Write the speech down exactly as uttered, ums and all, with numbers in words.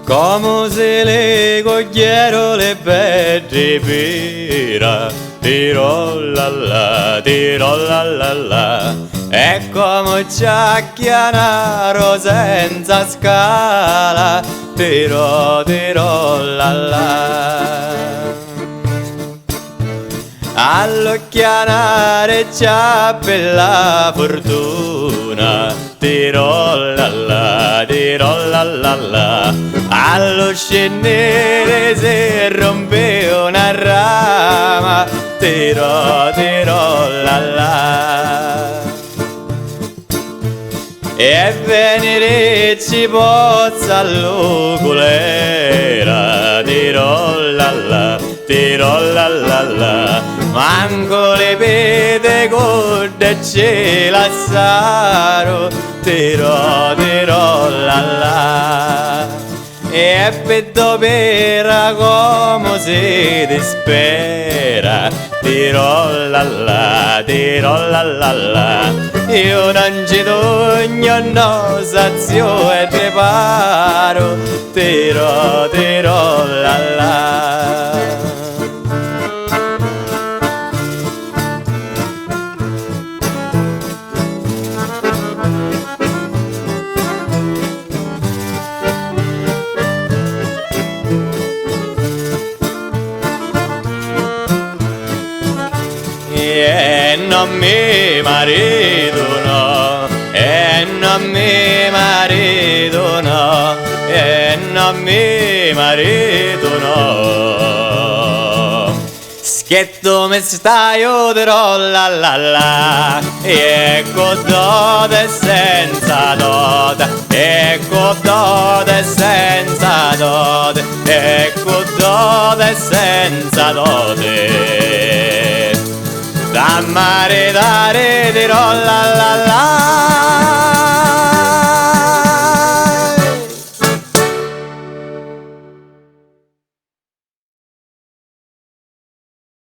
Comu si li cugghièruli beddi pira, tirollalla, tirollallalla, e comu ci acchianaru senza scala, tiro, tirollalla. All'ucchianari c'è bella furtuna, tirollalla, tirollallalla, allu scinniri si rumpi una rama, tiro, tirollalla. E veniri ci pozza lu culera, tirollalla, tirollallalla, mancu li piti cudda ci lassaru, tiro, tirollalla. E pi dopira comu si dispera, tirollalla, tirollallalla, iu non ci dugnu no saziu e riparu, tiro, tirollalla. E non mi maritu no, e non mi maritu no, e non mi maritu no. Schiettu mi staiu, tirollallalla, e cu doti e senza doti, e cu doti e senza doti, e cu doti e senza doti. Da maritari, tirollallalla.